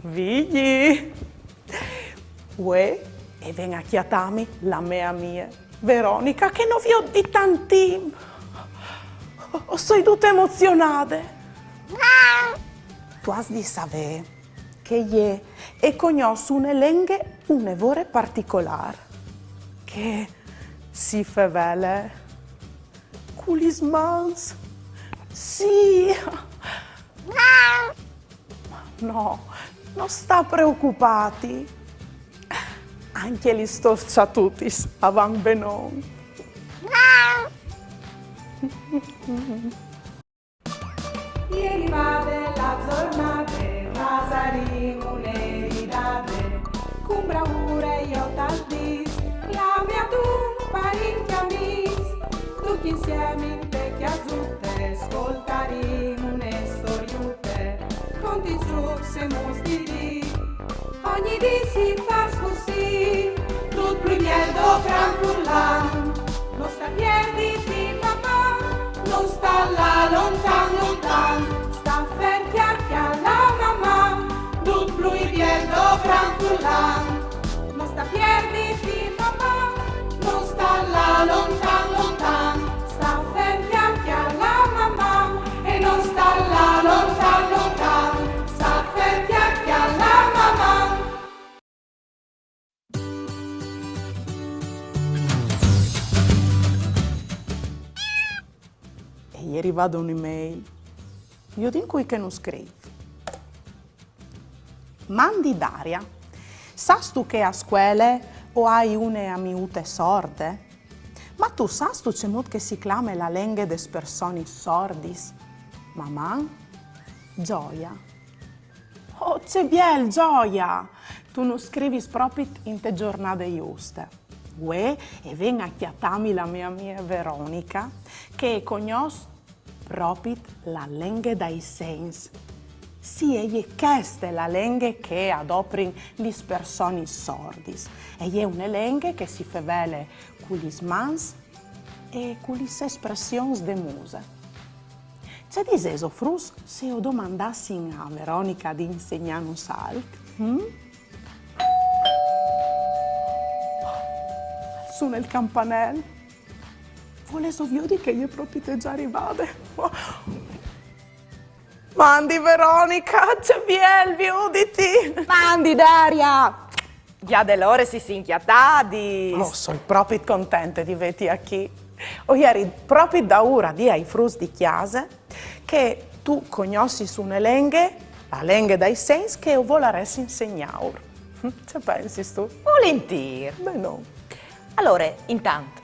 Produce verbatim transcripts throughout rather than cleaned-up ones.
Vigji! Uè, e ven a cjatâmi la mê amie Veronica, che no viôt di tant timp. O soi dute emozionade. Tu âs di savê che jê e cognòs une lenghe une vore particolâr, che si fevele cu lis mans. Sì! No, no sta preocupâti. Ancje lis tôs çatutis a van benon. E rivade la zornade, fasarìn une ridade, cun braure jo tal dîs, clamìn a tu parint e amîs, ducj insiemi inte cjasute, scoltarìn une storiute, conti zûcs e muts di dì. Ogni dì si fâs cussì, dut plui biel dopran furlan. No sta pierditi, mamà, no sta lâ lontan, lontan. Sta fer, cjale, cjale la mamà, dut plui biel dopran furlan. No sta pierditi, mamà, no sta lâ lontan, lontan. Sta fer, cjale, cjale la mamà, e no sta lâ lontan, lontan. Sta fer, cjale, cjale la mamà. E je rivade une mail. Viodìn cui che nus scrîf. Mandi Daria, sâstu che a scuele o ai une amiute sorde? Ma tu sâstu cemût che si clame la lenghe des personis sordis? Maman? Gioia. Oh, ce biel, Gioia! Tu nus scrivis propit inte zornade juste. Uè, e ven a cjatâmi la mê amie Veronica, che e cognòs propit la lenghe dai sens. Sì, e je cheste la lenghe che a doprin lis personis sordis. E je une lenghe che si fevele cu lis mans e cu lis espressions de muse. Ce disêso, fruts, se o domandassin a Veronica di insegnânus alc? Hm? Al sune il campanel. Volêso viodi che e je propit za rivade? Mandi Veronica, ce biel vioditi! Mandi Daria! Za de la ore si sin cjatadis! Oh, o soi propit contente di vêti achì. O jeri propit daûr a dî ai fruts di cjase che tu cognossis une lenghe, la lenghe dai sens, che o volarès insegnâur. Ce pensistu? Vulintîr! Benon. Alore, intant,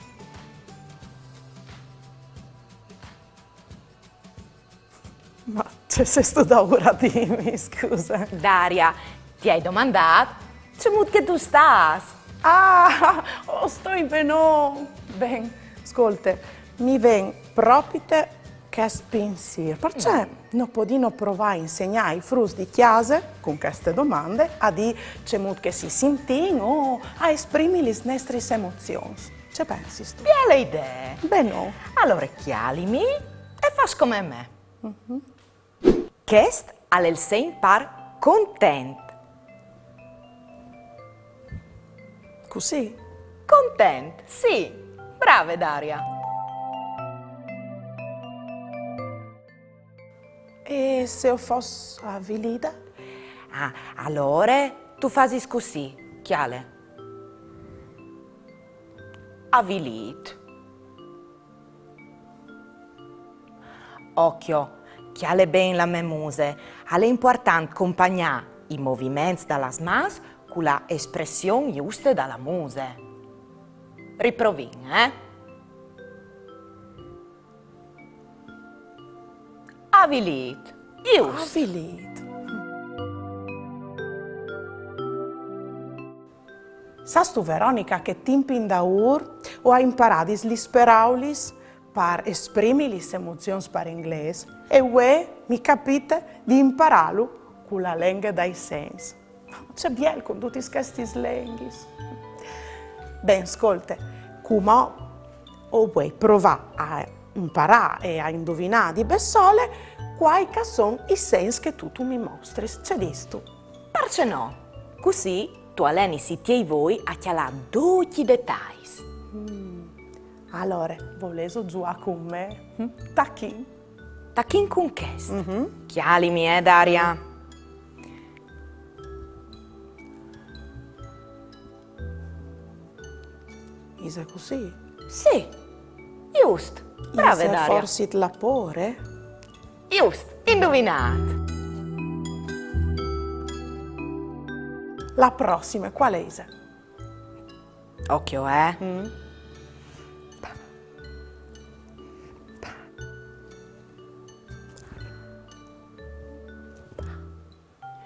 Ma ce sêstu daûr a dîmi, scuse? Daria, ti ai domandât cemût che tu stâs. Ah, o stoi benon. Ben, scolte, mi ven propite chest pinsîr. Parcè no podìno provâ a insegnâ ai fruts di cjase, cun cheste domande, a dî cemût che si sintìn o a esprimi lis nestris emozions? Ce pensistu? Biele idee! Benon. Alore cjalimi e fâs come me. Chest al è il segn par content. Cussì? Content, sì. Brave, Daria. E se o fos avilide? Ah, alore tu fasis cussì, cjale. Avilît. Ocjo, cjale ben la mê muse, al è impuartant compagnâ i moviments da las mans cu la espression juste da la muse. Riprovìn, eh? Avilît. Just. Avilît. Sâstu, Veronica, che timp indaûr o ai imparadis lis peraulis par esprimi lis emozions par inglês, e vuê mi capite di imparâlu cu la lenghe dai sens. Ce biel cun dutis chestis lenghis. Ben, scolte, cumò o vuei provâ a imparâ e a induvinâ di bessole Quai ca son i segns che tu tu mi mostris, ce distu? Parcè no? Cussì tu alenis i tiei voi a cjalâ ducj i detais. Alore, volêso zuiâ cun me? Tachìn? Tachìn cun chest. Cjalimi, eh, Daria. Ise cussì? Sì, just. Brave, Daria. Ise forsit la pôre? Just, induvinât. La prossime, cuale ise? Ocjo, eh.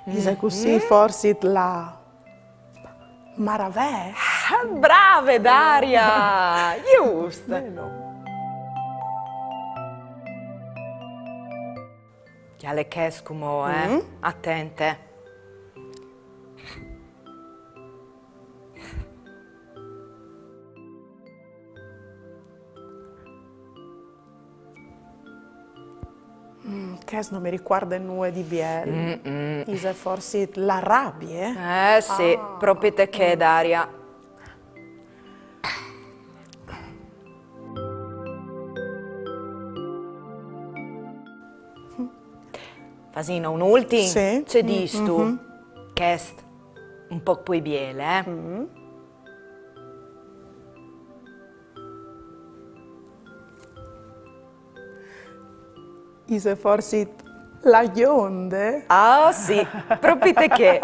Ise cussì forsit la maravee? Brave, Daria! Just! Cjale chest cumò, eh? Atente. Mm, chest no mi ricuarde nuie di biel. Ise forsit la rabie? Eh sì, propit chê, Daria. Fasìno un ultin? Sì. Ce distu? Chest un pôc plui biel, eh? Ise forsit la gjonde? Ah, sì, propit chê.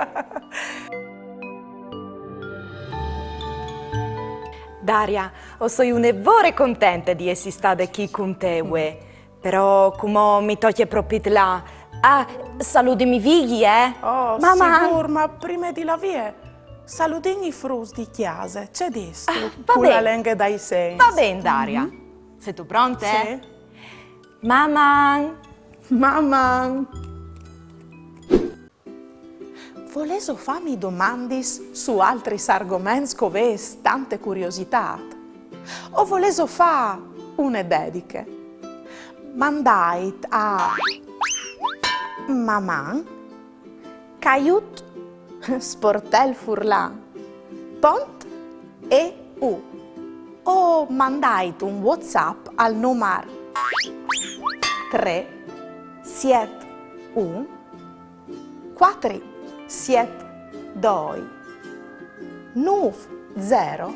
Daria, o soi une vore contente di jessi stade chi cun te vuê. Però cumò mi tocje propit lâ. Ah, saludìn i fîs, eh? Oh, sigûr, ma prime di lâ vie, saludìn i fruts di cjase, ce distu? Cu la lenghe dai segns. Va ben, Daria. Sêstu pronte? Sì. Maman! Maman! Volêso fâmi domandis su altris argoments che o vês tante curiositât? O volêso fâ une dediche? Mandait a maman caiut sportel furlan pont eu o mandait un WhatsApp al numar trê siet un cuatri siet doi nûf zero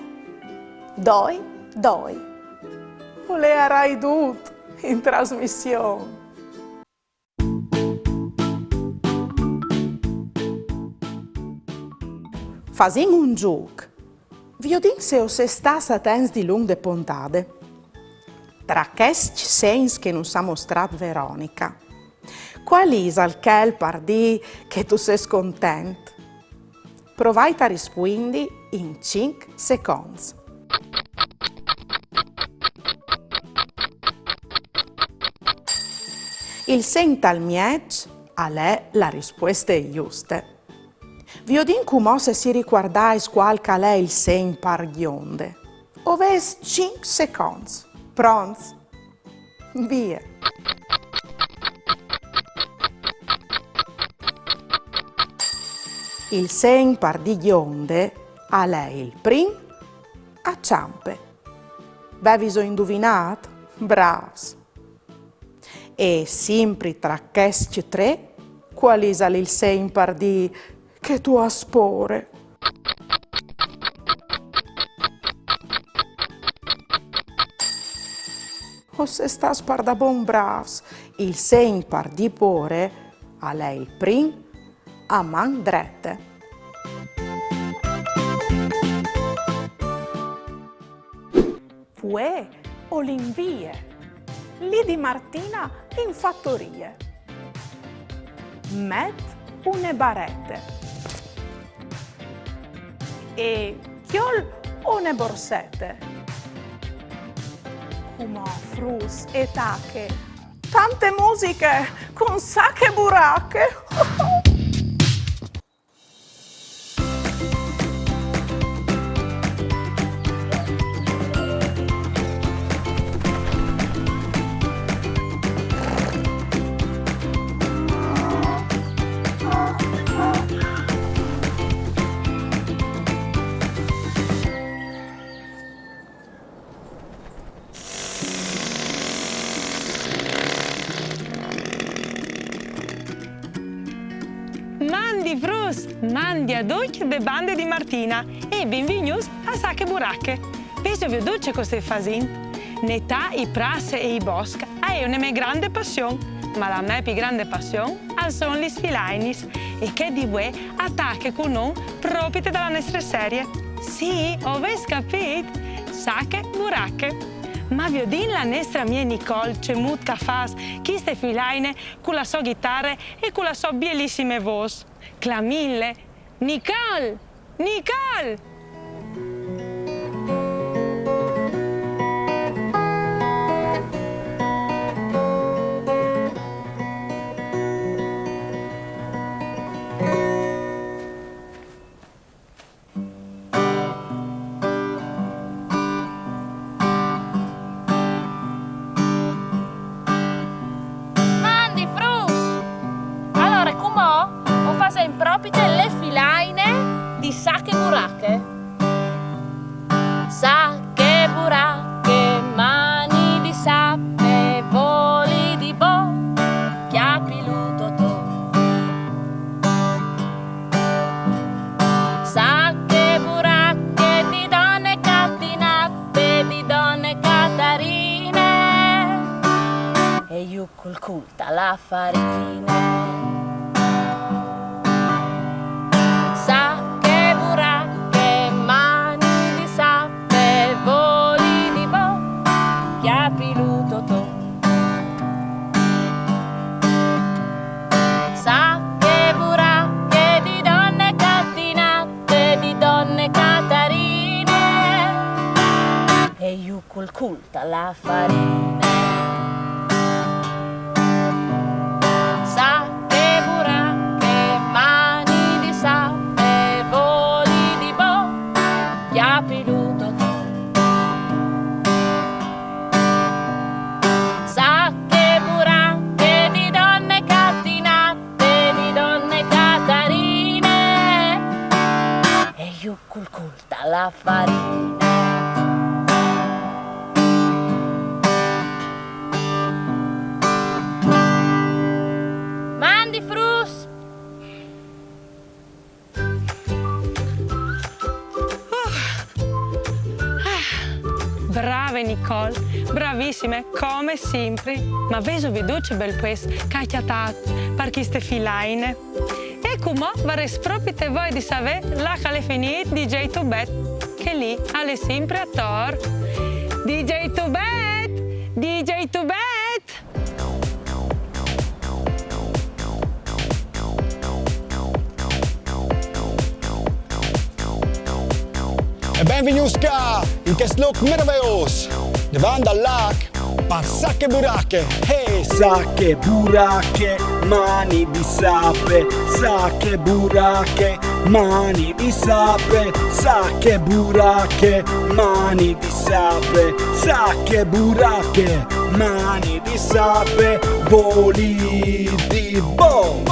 doi doi. O leiarai dut in trasmission. Fasìn un zûc. Viodìn se o sês stâts atents dilunc de pontade. Tra chescj segns che nus à mostrât Veronica, cuâl isal chel par dî che tu sês content? Provait a rispuindi in cinc seconts. Il segn tal mieç al è la rispueste juste. Viodìn cumò se si ricuardais cuâl che al è il segn par gjonde. O vês cinc seconts. Pronts? Vie! Il segn par dî gjonde al è il prin a çampe. Vêso induvinât? Brâfs! E simpri tra chescj trê, cuâl isal il segn par dî che tu âs pôre? O sês stâts pardabon brâfs. Il segn par dî pôre al è il prin a man drete. Vuê o lin vie. Li di Martina in fatorie. Met une barete e cjol une borsete. Cumò fruts e tache tante musiche cun Sache Burache. Mandi a ducj de bande di Martina e benvignûts a Sache Burache. Vêso viodût ce che o stoi fasint? Netâ i prâts e i boscs e je une mê grande passion, ma la mê plui grande passion a son lis filainis. E chê di vuê a tache cun un propite da la nestre serie. Sì, o vês capît? Sache Burache. Ma viodìn la nestre amie Nicole cemût che e fâs cheste filaine cu la sô ghitare e cu la sô bielissime vôs. Clamìnle! Nicole! Nicole! Mandi fruts! Alore, cumò o fasìn propite le filaine di Sache Burache. Sache burache, mani di sape, voli di bo, cjapilu Totò. Sache burache di done Catinate, di done Catarine, e jù cul cûl ta la farine. Sache burache, mani di sape, voli di bo, cjapilu Totò. Sache burache di done Catinate, di done Catarine, e jù cul cûl ta la farine. Sache burache, mani di sape, voli di bo, cjapilu Totò. Sache burache di done Catinate, di done Catarine, e jù cul cûl ta la farine. Mandi fruts! Brave Nicole, bravissime, come simpri. Ma vêso viodût ce biel puest che e à cjatât par cheste filaine? E cumò o varès propite voie di savê là che al è finît di J Tubet, che li al è simpri ator. Di J Tubet! Di J Tubet! E benvignûts ca, in chest lûc maraveôs, devant dal lâc, par Sache Burache. Hey! Sache burache, mani di sape, sache burache, mani di sape, sache burache, mani di sape, sache burache, mani di sape, voli di bo,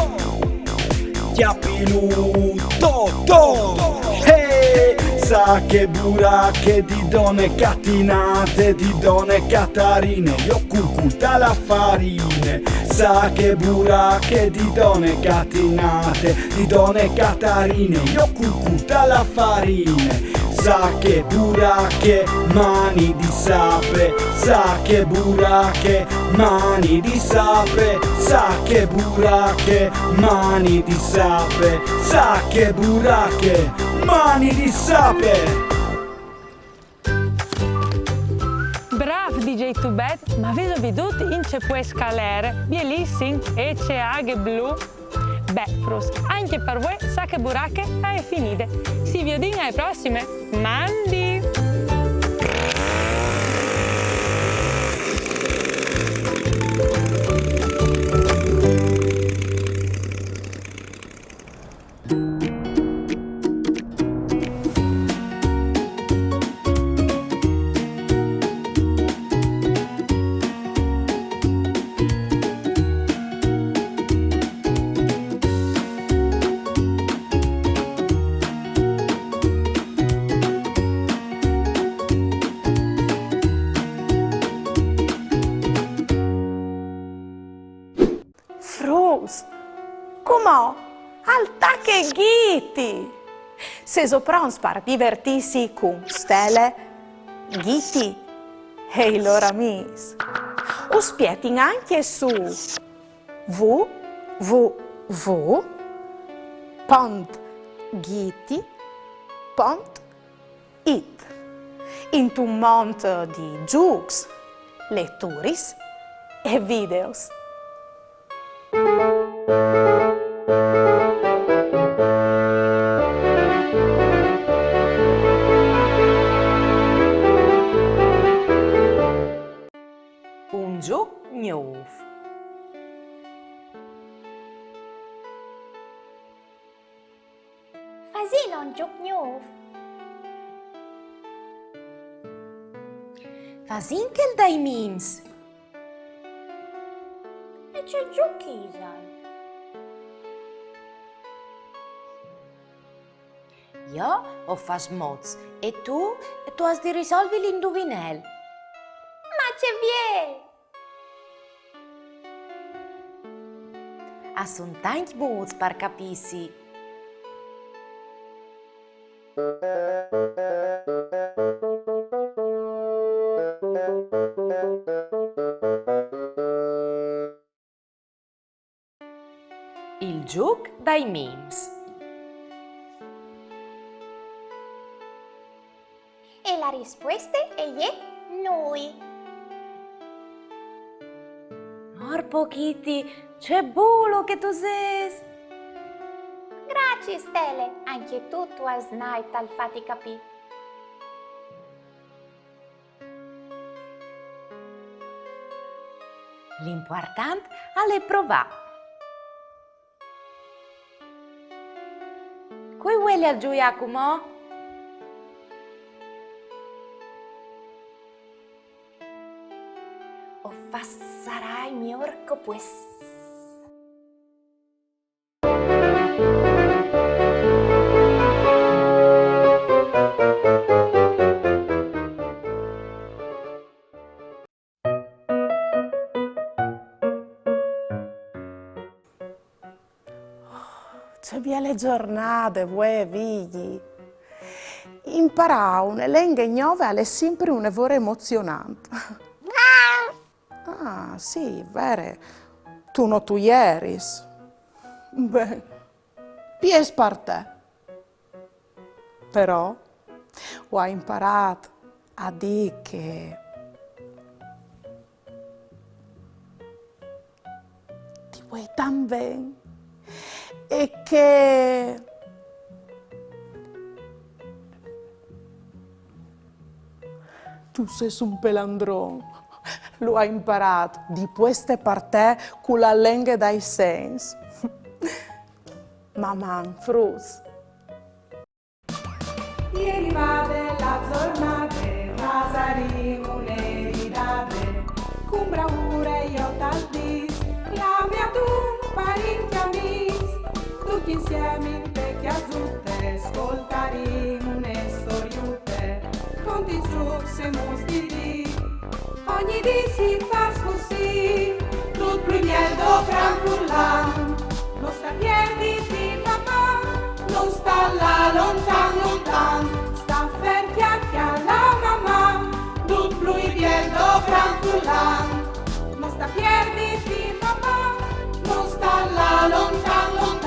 cjapilu Totò. Hey! Sache burache di done Catinate, di done Catarine, jù cul cûl ta la farine. Sache burache di done Catinate, di done Catarine, jù cul cûl ta la farine. Sache burache, mani di sape, sache burache, mani di sape, sache burache, mani di sape, sache burache, mani di sape. Brâf D J Tubet, ma vêso viodût in ce puest che al jere? Bielissim, e ce aghe blu! Beh, fruts, ancje par vuê Sache Burache e je finide. Si viodìn ae prossime. Mandi! Ghiti! Sêso pronts par divertîsi cun Stele, Ghiti e i lôr amîs? Us spietin ancje su w w w pont ghiti pont it, intun mont di zûcs, leturis e videos. Un zûc gnûf. Fasìnlo un zûc gnûf. Fasìn chel dai mims. E ce zûc isal? Jo o fâs mots e tu, tu âs di risolvi l'induvinel. Ma ce biel! A son tancj mûts par capîsi. Il zûc dai mims. E la rispueste e je nuie. Orpo Ghiti, ce bulo che tu sês! Graciis, Stele, ancje tu tu âs nait tal fâti capî. L'impuartant al è provâ. Cui vuelial zuiâ cumò? O fassarai miôr che o pues. Ce biele zornade vuê, Vigji! Imparâ une lenghe gnove al è simpri une vore emozionant. Ah, sì, vere, tu no tu jeris. Ben, piês par te. Però o ai imparât a dî che ti vuei tant ben e che tu sês un pelandron. Lu ai imparât di pueste par te cu la lenghe dai sens. Maman, fruts. E rivade la zornade, fasarìn une ridade, cun braure jo tal dîs, clamìn adun parint e amîs, ducj insiemi inte cjasute, scoltarìn une storiute, cuntizûcs e mûts di dì. Ogni dì si fâs cussì, dut plui biel dal gran furlan. No sta pierditi, Maman, no sta lâ lontan, lontan. Sta fer, cjale, Maman, dut plui biel dal gran furlan. No sta pierditi, Maman, no sta lâ lontan, lontan.